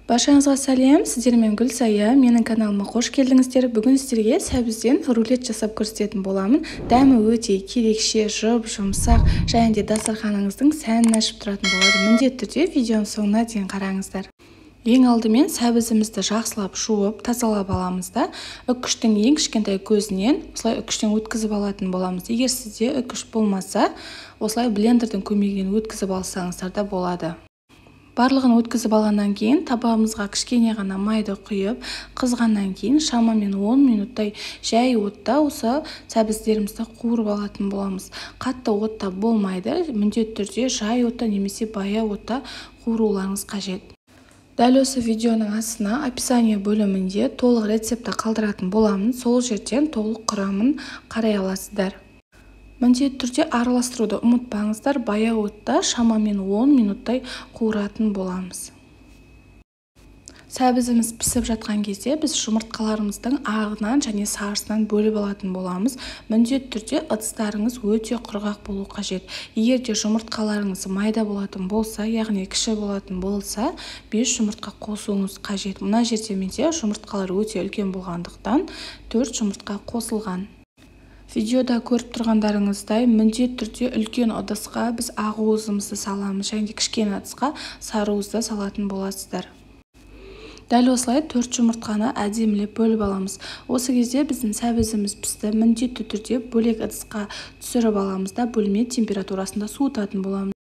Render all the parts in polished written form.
Баршаңызға сәлем, сіздермен Гүлсая, менің каналыма қош келдіңіздер. Бүгін сіздерге сәбізден рулет жасап көрсететін боламын. Дәмі өте ерекше, жұп-жұмсақ және де дастарханыңыздың сәнін ашып тұратын болады. Міндетті түрде видеоның соңына дейін қараңыздар. Ең алдымен сәбізімізді жақсылап жуып, тазалап аламыз да, үкіштің ең кішкентай көзінен осылай үкіштен өткізіп алатын боламыз. Егер сізде үкіш болмаса, осылай блендердің көмегімен өткізіп алсаңыздар да болады. Барлығын өткізіп алғаннан кейін табамызға кішкене ғана майды құйып, қызғаннан кейін шамамен 10 минуттай жай отта осы сәбіздерімізді қуырып алатын боламыз. Қатты отта болмайды, міндетті түрде жай отта немесе баяу отта қуыруларыңыз қажет. Дәл осы видеоның астына описание бөлімінде толық рецепті қалдыратын боламын. Сол жерден толық құрамын қарай аласыздар. Міндетті түрде араластыруды ұмытпаңыздар. Баяу отта шамамен 10 минуттай қуыратын боламыз. Сәбізіміз пісіп жатқан кезде біз жұмыртқаларымыздың ағынан және сарысынан бөліп алатын боламыз. Міндетті түрде ыдыстарыңыз өте құрғақ болу қажет. Егер де жұмыртқаларыңыз майда болатын болса, яғни кіші болатын болса, 5 жұмыртқа қосуыңыз қажет. Мына жерде менде жұмыртқалар өте үлкен болғандықтан 4 жұмыртқа қосылған. Видеода көріп тұрғандарыңыздай, міндетті түрде үлкен ыдысқа біз ақуызымызды саламыз және де кішкене ыдысқа сарыуызды салатын боласыздар. Дәл осылай 4 жұмыртқаны әдемілеп бөліп аламыз. Осы кезде біздің сәбізіміз пісті. Міндетті түрде бөлек ыдысқа түсіріп аламыз да бөлме температурасында суытатын боламыз.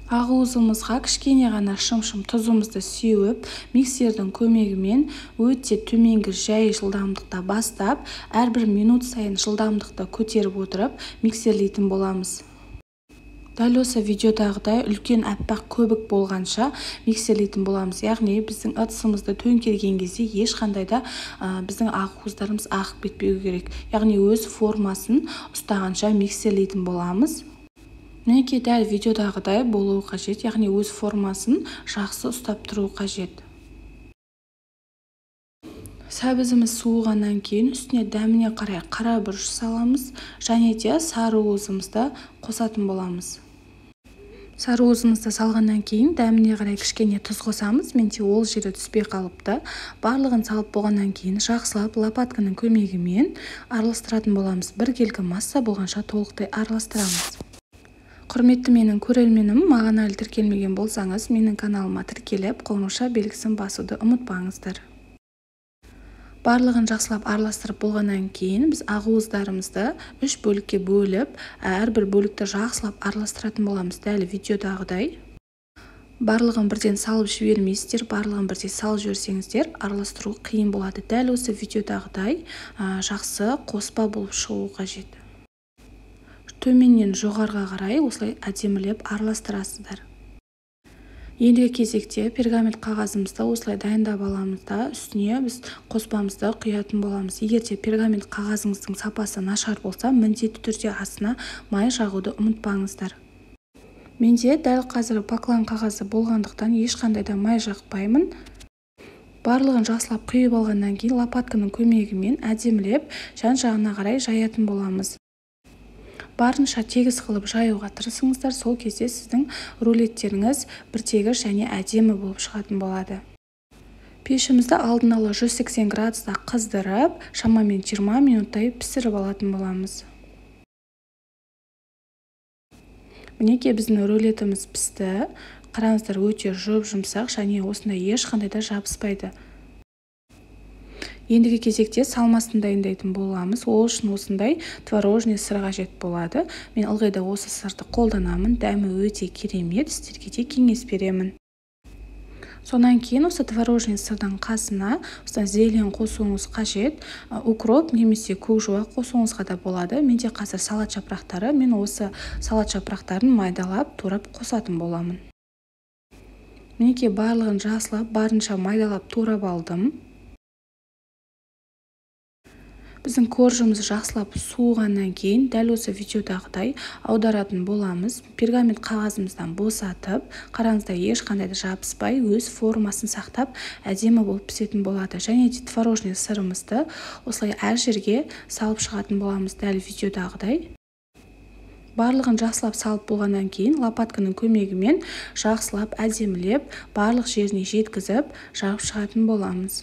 Ақуызымызға кішкене ғана шымшым тұзымызды сеуіп, миксердің көмегімен өте төменгі жай жылдамдықта бастап, әрбір минут сайын жылдамдықты көтеріп отырып, миксерлейтін боламыз. Дәл осы видеодағыдай үлкен аппақ көбік болғанша миксерлейтін боламыз. Яғни біздің ыдысымызды төңкерген кезде ешқандай да біздің ақуыздарымыз ағып кетпеу керек. Яғни өз формасын ұстағанша миксерлейтін боламыз. Мінекей дәл видеодағыдай болуы қажет, яғни өз формасын жақсы ұстап тұру қажет. Сәбізіміз суығаннан кейін үстіне дәміне қарай қара бұрыш саламыз және де сарыуызымызды қосатын боламыз. Сарыуызымызды салғаннан кейін дәміне қарай кішкене тұз қосамыз. Менде ол жері түспей қалыпты. Барлығын салып болғаннан кейін жақсылап лопатканың көмегімен араластыратын боламыз. Біркелкі масса болғанша толықтай араластырамыз. Құрметті менің көрерменім, маған әлі тіркелмеген болсаңыз, менің каналыма тіркеліп, қоңырауша белгісін басуды ұмытпаңыздар. Барлығын жақсылап араластырып болғаннан кейін біз ақуыздарымызды 3 бөлікке бөліп, әрбір бөлікті жақсылап араластыратын боламыз, дәл видеодағыдай. Барлығын бірден салып жібермейсіздер, барлығын бірден салып жіберсеңіздер, араластыру қиын болады. Дәл осы видеодағыдай жақсы қоспа болып шығуы қажет. Төменнен жоғарыға қарай осылай әдемілеп араластырасыздар. Ендігі кезекте пергамент қағазымызды осылай дайындап аламыз да, үстіне біз қоспамызды құятын боламыз. Егер де пергамент қағазыңыздың сапасы нашар болса, міндетті түрде астына май жағуды ұмытпаңыздар. Менде дәл қазір баклан қағазы болғандықтан ешқандай да май жақпаймын. Барлығын жақсылап құйып алғаннан кейін лопатканың көмегімен әдемілеп жан-жағына қарай жаятын боламыз. Барынша тегіс қылып жаюға тырысыңыздар, сол кезде сіздің рулеттеріңіз біртегіс және әдемі болып шығатын болады. Пешімізді алдын ала 180 градуста қыздырып, шамамен 20 минуттай пісіріп алатын боламыз. Мінекей біздің рулетіміз пісті. Қараңыздар, өте жұп-жұмсақ және осындай ешқандай да жабыспайды. Ендігі кезекте салмасын дайындайтын боламыз. Ол үшін осындай творожный сыр қажет болады. Мен ылғи да осы сырды қолданамын. Дәмі өте керемет, сіздерге де кеңес беремін. Сонан кейін осы творожный сырдың қасына осындай зелень қосуыңыз қажет. Укроп немесе көк жуа қосуыңызға да болады. Менде қазір салат жапырақтары, мен осы салат жапырақтарын майдалап, турап қосатын боламын. Мінекей барлығын жақсылап, барынша майдалап турап алдым. Біздің коржымыз жақсылап суығаннан кейін дәл осы видеодағыдай аударатын боламыз. Пергамент қағазымыздан босатып, қараңыздар, ешқандай да жабыспай, өз формасын сақтап, әдемі болып пісетін болады. Және де творожный сырымызды осылай әр жерге салып шығатын боламыз, дәл видеодағыдай. Барлығын жақсылап салып болғаннан кейін лопатканың көмегімен жақсылап әдемілеп барлық жеріне жеткізіп жағып шығатын боламыз.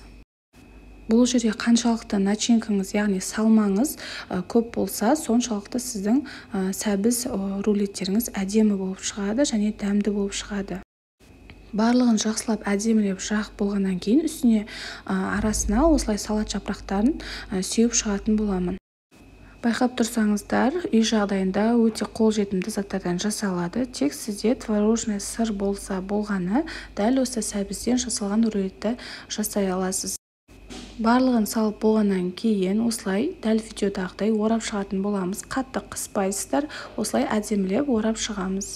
Бұл жерде қаншалықты начинкаңыз, яғни салмаңыз көп болса, соншалықты сіздің сәбіз рулеттеріңіз әдемі болып шығады және дәмді болып шығады. Барлығын жақсылап әдемілеп жағып болғаннан кейін үстіне арасына осылай салат жапырақтарын сеуіп шығатын боламын. Байқап тұрсаңыздар, үй жағдайында өте қолжетімді заттардан жасалады. Тек сізде творожный сыр болса болғаны, дәл осы сәбізден жасалған рулетті жасай аласыз. Барлығын салып болғаннан кейін осылай дәл видеодағыдай орап шығатын боламыз. Қатты қыспайсыздар, осылай әдемілеп орап шығамыз.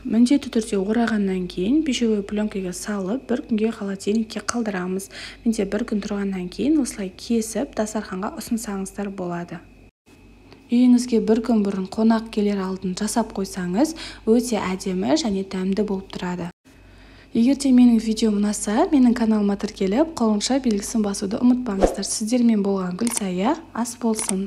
Міндетті түрде орағаннан кейін пищевой пленкаға салып, бір күнге холодильникке қалдырамыз. Менде бір күн тұрғаннан кейін осылай кесіп дастарханға ұсынсаңыздар болады. Үйіңізге бір күн бұрын қонақ келер алдын жасап қойсаңыз, өте әдемі және дәмді болып тұрады. Егер де менің видеом ұнаса, менің каналыма тіркеліп, қоңырау белгісін басуды ұмытпаңыздар. Сіздермен болған Гүлсая, ас болсын.